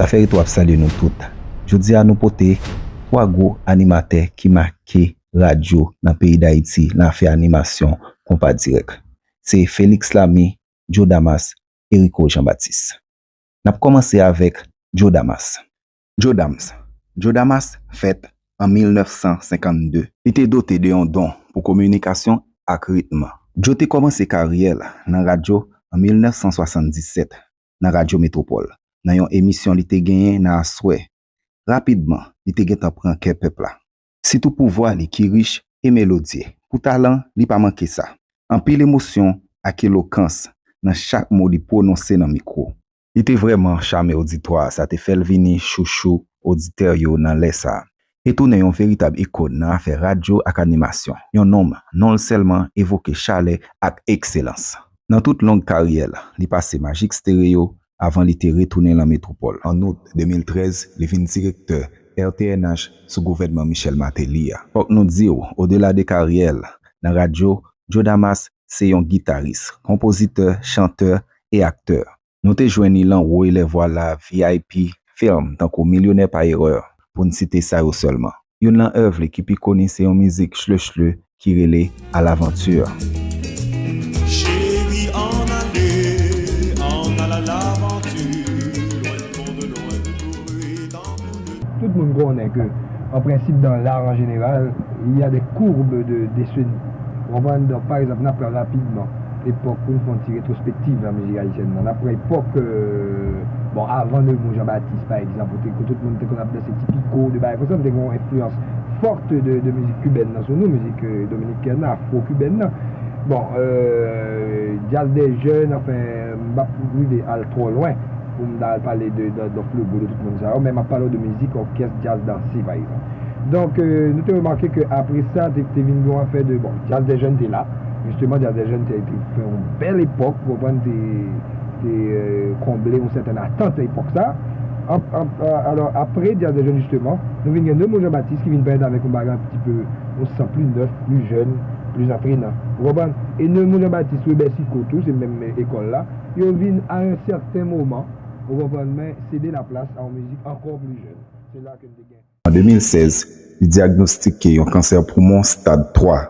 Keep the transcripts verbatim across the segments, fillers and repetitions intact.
Zafè Retwo ap salye nou tout. Jodi a, nou pote twa gwo animatè ki make radyo nan peyi Dayiti nan afè animasyon Konpa Dirèk. Se Felix Lamy, Joe Damas e Rico Jean Baptiste. N ap kòmanse avèk Joe Damas. Joe Damas. Joe Damas fèt an mil nèf san senkannde. Li te dote de yon don pou kominikasyon ak ritm. Joe te kòmanse karyè l nan radyo an mil nèf san swasanndisèt, nan Radyo Metwopòl, nan yon emisyon li te genyen nan aswè. Rapidman, li te gentan pran kè pèp la. Sitou pou vwa li ki rich e melodye. Pou talan, li pa manke sa. Anpil emosyon ak elokans nan chak mo li pwononse nan mikwo. Li te vrèman chame oditwa a, sa te fè l vini chouchou oditè yo nan lè sa a, e tounen yon veritab ikòn nan afè radyo ak animasyon. Yon nonm, non l sèlman evoke chalè ak ekselans. Nan tout long karyè l, li pase Magic Stereo avan li te retounen nan Metwopòl. An out de mil trèz, li vin direktè R T N H sou gouvènman Michel Martelly a. Fòk nou di w, odela de karyè l nan radyo, Joe Damas se yon gitaris, konpozitè, chantè e aktè. Nou te jwenn li lan Woy lè vwala, V I P, fèm tankou Milyonè pa erè, pou n site sa yo sèlman. Youn lan èv li ki pi koni se yon mizik Chle Chle ki rele À l'aventure. Chérie, en aller, en à l'aventure, loin du monde, loin du bruit ambiant. Tout moun konnen ke, an prensip, dans l'art en général, il y a des courbes de décennies. Ou konprann? Donk, pa egzanp, n ap pran rapidman epòk pou n fè yon ti retwospektiv nan mizik ayisyèn nan. N ap pran epòk, euh, bon, avan Nevou Jean Baptiste, pa egzanp, kote ke tout moun te konn ap danse ti piko, de bagay konsa, nou te gen yon enfliyans fòt de, de mizik kibèn nan sou nou, mizik, euh, dominikèn nan, afwo-kibèn nan. Bon, euh, djaz dè jèn, anfen, m p ap rive al twò lwen pou m ta al pale de, de Adolphe Legault, de tout moun sa yo, men m ap pale w de mizik òkès djaz danse, pa egzanp. Donk, euh, nou te remake ke apre sa, te, te vin gen yon afè de, bon, djaz dè jèn te la. Jisteman, djaz dè jèn te, te fè yon bèl epòk, ou konprann, te, te, euh, konble yon sètèn atant epòk sa. An, an, a, alò, apre djaz dè jèn, jisteman, nou vin gen Nevou Jean Baptiste ki vin parèt avèk yon bagay yon ti pe, yon san pli nèf, pli jèn, pli antrenan. Ou konprann? E Nevou Jean Baptiste, Webè Siko tou, se menm ekòl la. Yo vin a yon sèten moman, ou konprann, men sede laplas a yon mizik ankò pli jèn. Se la ke n te gen. An de mil sèz, li dyagnostike yon kansè poumon stad twa.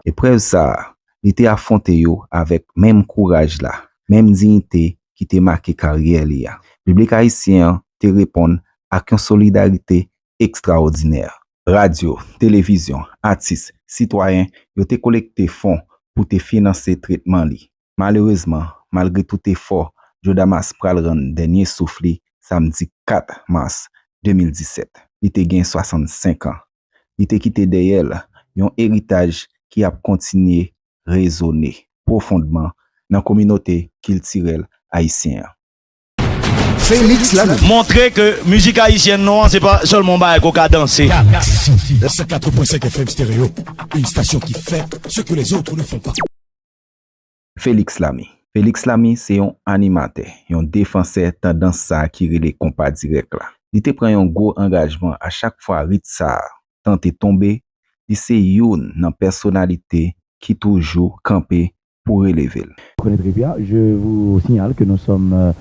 Eprèv sa a, li te afwonte yo avèk menm kouraj la, menm diyite ki te make karyè li a. Piblik ayisyen an te reponn ak yon solidarite ekstraòdinè. Radyo, televizyon, atis, sitwayen, yo te kolekte fon pou te finanse tretman li. Malerezman, malgre tout efò, Joe Damas pral rann dènye souf li samdi kat mas de mil disèt. Li te gen swasannsenk an. Li te kite dèyè l yon eritaj ki ap kontinye rezone pwofondman nan kominote kiltirèl ayisyen an. Felix Lamy. Montre ke mizik ayisyèn nou an, se pa sèlman yon bagay ke w ka danse. Galaxy. Cent quatre point cinq F M Stereo, une station qui fait ce que les autres ne font pas. Felix Lamy. Felix Lamy se yon animatè, yon defansè tandans sa a ki rele konpa dirèk la. Li te pran yon gwo angajman a chak fwa rit sa a tante tonbe, li se youn nan pèsonalite ki toujou kanpe pou releve l. Vous connaîtrez bien, je vous signale que nous sommes euh,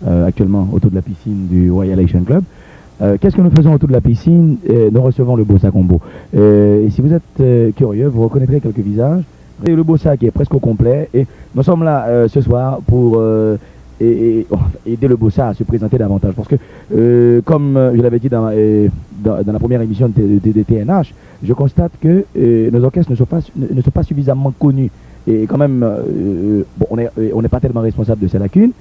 euh, actuellement autour de la piscine du Royal Haitian Club. Euh, qu'est-ce que nous faisons autour de la piscine? Euh, nous recevons le Bossa Combo. Euh, et si vous êtes euh, curieux, vous reconnaîtrez quelques visages. Et le Bossa qui est presque au complet. Et nous sommes là euh, ce soir pour euh, et, et, aider le Bossa à se présenter davantage. Parce que, euh, comme euh, je l'avais dit dans, euh, dans, dans la première émission de, de, de T N H, je constate que euh, nos orchestres ne sont pas, ne sont pas suffisamment connus. Et quand même, euh, bon, on n'est on n'est pas tellement responsable de ces lacunes.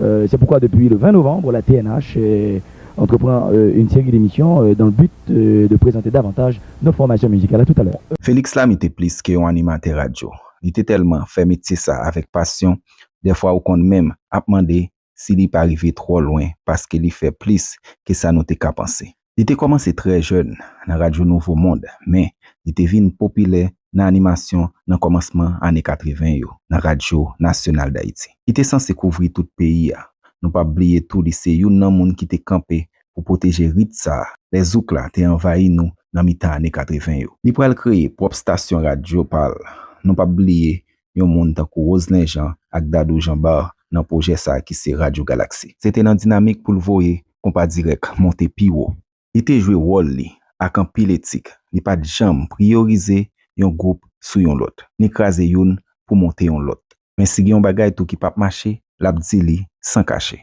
Euh, c'est pourquoi depuis le vingt novembre, la T N H euh, entreprend euh, une série d'émissions euh, dans le but euh, de présenter davantage nos formations musicales. À tout à l'heure. Felix Lamy te plis ke yon animatè radyo. Li te tèlman fè metye sa avèk pasyon, dèfwa ou konn menm ap mande si li pa rive twò lwen paske li fè plis ke sa nou te ka panse. Li te kòmanse trè jèn nan Radyo Nouvo Mond, men li te vin popilè nan animasyon nan kòmansman ane katreven yo nan Radyo Nasyonal Dayiti. Li te sanse kouvri tout peyi a. Nou p ap bliye tou li se youn nan moun ki te kanpe pou pwoteje rit sa a lè zouk la te anvayi nou nan mitan ane katreven yo. Li pral kreye pwòp stasyon radyo pa l. Nou p ap bliye yon moun tankou Roselin Jean ak Dadou Jean Bart nan pwojè sa a ki se Radyo Galaksi. Se te nan dinamik pou l voye Konpa Dirèk monte pi wo. Li te jwe wòl li ak anpil etik. Li pa t janm priyorize yon gwoup sou yon lòt, ni kraze youn pou monte yon lòt. Men si gen yon bagay tou ki p ap mache, l ap di li san kache.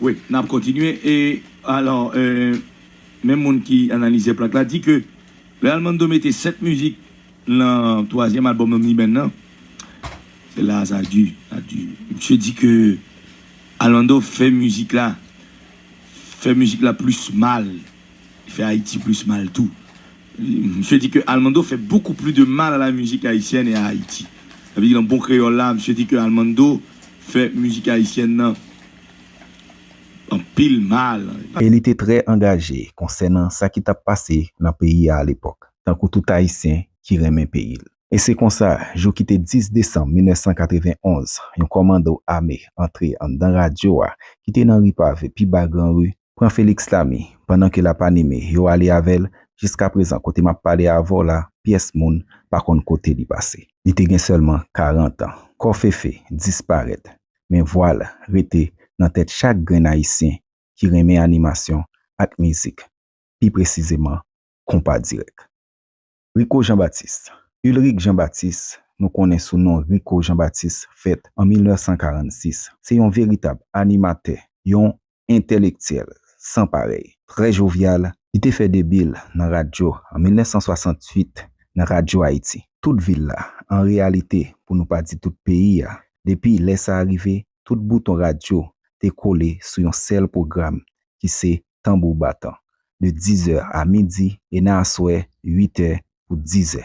Wi, n ap kontinye. E alò, euh, menm moun ki analize plak la di ke lè Armando mete sèt mizik nan twazyèm albòm Omni Band nan, se la sa di, sa di. Misye di ke Armando fè mizik la, fè mizik la plis mal. Li fè Ayiti plis mal tou. Misye di ke Armando fait beaucoup plus de mal à la musique haïtienne et à Haïti. Sa vle di nan bon kreyòl la, misye di ke Armando fè mizik ayisyèn nan anpil mal. E li te trè angaje konsènan sa ki t ap pase nan peyi a alepòk, tankou tout Ayisyen ki renmen peyi l. E se konsa, jou ki te dis desanm mil nèf san katrevenn onz, yon kòmando ame antre anndan radyo a ki te nan ri Pave pi ba Granri, pran Félix Lamy pandan ke l ap anime yo ale avè l. Jiskaprezan, kote m ap pale avè w la, pyès moun pa konn kote li pase. Li te gen sèlman karant an. Kò Fefe disparèt, men vwa l rete nan tèt chak grenn Ayisyen ki renmen animasyon ak mizik, pi presizeman, Konpa Dirèk. Rico Jean Baptiste. Ulric Jean Baptiste, nou konnen sou non Rico Jean Baptiste, fèt an mil nèf san karannsis, se yon veritab animatè, yon entèlektyèl san parèy, trè jovyal. Li te fè debi l nan radyo an mil nèf san swasantuit, nan Radyo Ayiti. Tout vil la, an reyalite, pou nou pa di tout peyi a, depi lè sa a rive, tout bouton radyo te kole sou yon sèl pwogram ki se Tanbou Batan, de dizè a midi e nan aswè uitè pou dizè.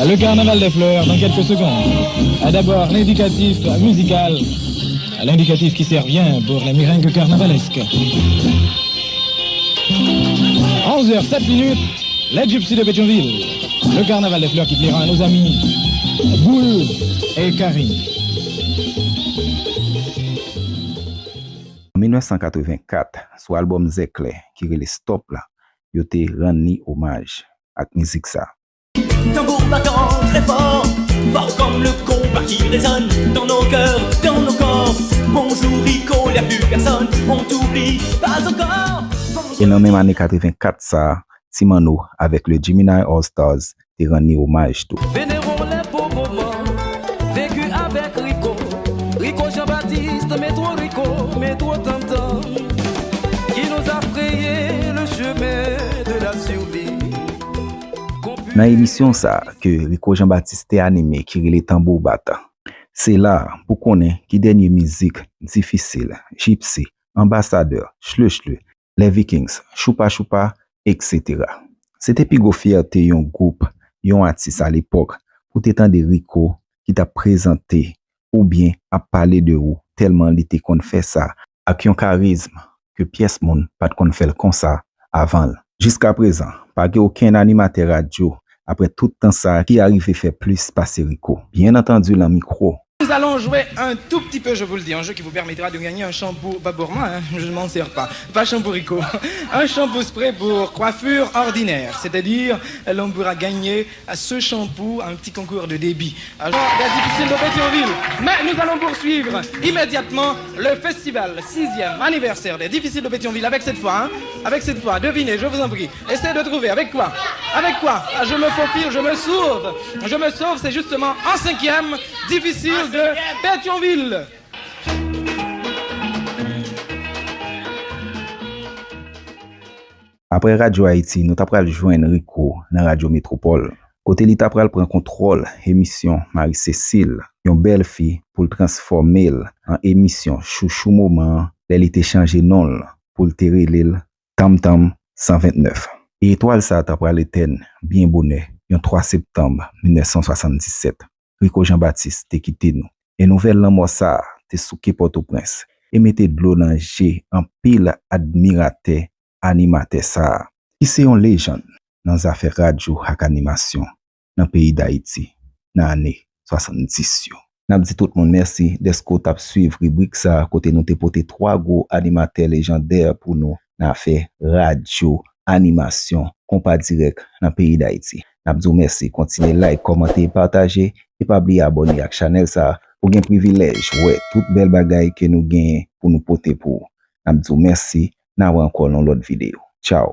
Le carnaval des fleurs dans quelques secondes. D'abord l'indicatif musical, l'indicatif qui sert bien pour les meringues carnavalesques. Onze heures sept minutes, les Gypsies de Pétionville. Le carnaval des fleurs qui plaira à nos amis Boule et Karim. An mil nèf san katrevenkat, sou albòm Zèklè ki rele Stop la, yo te rann li omaj ak mizik sa. Tambour battant très fort, fort comme le compas qui résonne dans nos cœurs, dans nos corps. Bonjour Rico, il n'y a plus personne, on t'oublie pas encore. E nan menm ane katrevenkat sa a, Ti Manno avèk le Gemini All Stars te rann li omaj tou. Vénérons les beaux moments vécus avec Rico. Rico Jean-Baptiste, Métro Rico, Métro Tam Tam, qui nous a frayé le chemin de la survie. Nan emisyon sa a ke Rico Jean Baptiste te anime ki rele Tanbou Batan, se la a pou konnen ki dènye mizik Difisil, Gypsy, Anbasadè, Chle Chle, Les Vikings, Choupa Choupa, etsetera. Se te pi gwo fyète yon gwoup, yon atis alepòk, pou te tande Rico ki t ap prezante oubyen ap pale de ou, tèlman li te konn fè sa ak yon karizm ke pyès moun pa t konn fè l konsa avan l. Jiskaprezan, pa gen okenn animatè radyo, apre tout tan sa a, ki arive fè plis pase Rico. Byen antandi, lan mikwo, Nous allons jouer un tout petit peu, je vous le dis, un jeu qui vous permettra de gagner un shampoo, pas pour moi, hein, je ne m'en sers pas, pas shampoo Rico, un shampoo spray pour coiffure ordinaire, c'est-à-dire l'on pourra gagner ce shampoo, un petit concours de débit. Alors, des Difficiles de Pétionville. Mais nous allons poursuivre immédiatement le festival sixième anniversaire des Difficiles de Pétionville avec cette fois, hein, avec cette fois, devinez, je vous en prie, essayez de trouver avec quoi, avec quoi. Ah, je me faufile, je me sauve, je me sauve, c'est justement en cinquième, Difficiles de Pétionville. Apre Radyo Ayiti, nou ta pral jwenn Rico nan Radyo Metwopòl, kote li ta pral pran kontwòl emisyon Marie Cécile, yon bèl fi, pou l transfòme l an emisyon chouchou moman an, lè li te chanje non l pou l te rele l Tam Tam san vennèf. E etwal sa a ta pral etèn byen bonè, yon twa septanm mil nèf san swasanndisèt. Rico Jean Baptiste te kite nou. E nouvèl lanmò sa a te souke Pòtoprens e mete dlo nan je anpil admiratè animatè sa a, ki se yon lejann nan zafè radyo ak animasyon nan peyi Dayiti nan ane swasanndis yo. N ap di tout moun mèsi dèske w t ap swiv ribrik sa a, kote nou te pote twa gwo animatè lejandè pou nou nan afè radyo, animasyon, konpa dirèk nan peyi Dayiti. N ap di w mèsi, kontinye like, kòmante e pataje, e pa bliye abòne ak chanèl sa a pou gen privilèj wè tout bèl bagay ke nou genyen pou nou pote pou ou. N ap di w mèsi. N a wè ankò nan yon lòt videyo. Tchaw.